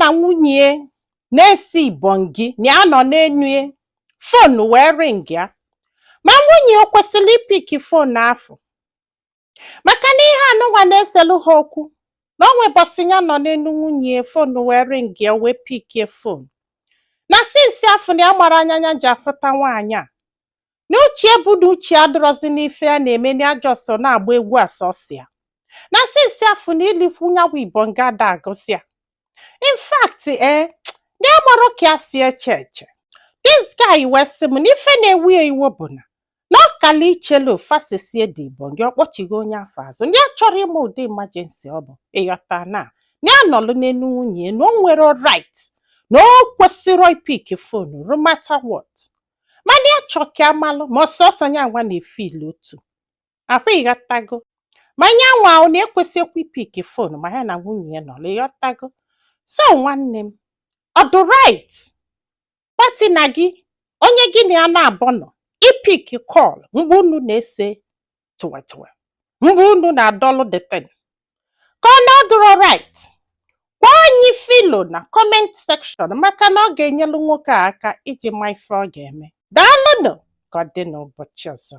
na nwunye na-ese ibongi, na ya nọ n'enu ya, phone wee ring ya, ma nwunye o kwesịrị ipick phone afọ, maka na ihe anụnwa na-eselu ha okwu na o nwebọsị ya nọ n'enu nwunye, phone wee ring ya, wee pickie phone, na since afọ na ya mara anya ya ji afụta nwaanyị a, na uche bụ na uche adịrọzi n'ife ya na-eme, na ajọ so na-agba egwu asọsịa, na since afọ na ilikwu nyawu ibonga ada agụsị ya. In fact, na ya mara ka ya si eche eche. This guy wee sị m na ife na-ewu ya iwe bụ na ọ kala ichelu fasisie dị ibongi, ọ kpọchigo onye afọ azụ, na ya chọrọ ịma ụdị emergency ọ bụ, ịghọta, na ya nọlụ n'enu nwunye ya, na o nwere right, na o kwesịrị ipick phone no matter what, mana ya chọ ka amalụ ma ọsọsọ ya nwa na-efeel otu akwa, ịghọtago, ma ya nwa ọ na-ekwesịkwa ipick phone ma ya na nwunye ya nọrọ, ịghọtago. So nwanne m, ọ dị right partner gị, onye gị na ya na-abọ nọ, ipick call mgbe unu na-ese tụwetụwe, mgbe unu na-adọlụ the thing, ka ọ na ọ dịrọ right? Gwa anyị filo na comment section, maka na ọ ga-enyelu nwoke a aka iji ma ife ọ ga-eme. Daalụnụ, ka ọ dị n'ụbọchị ọzọ.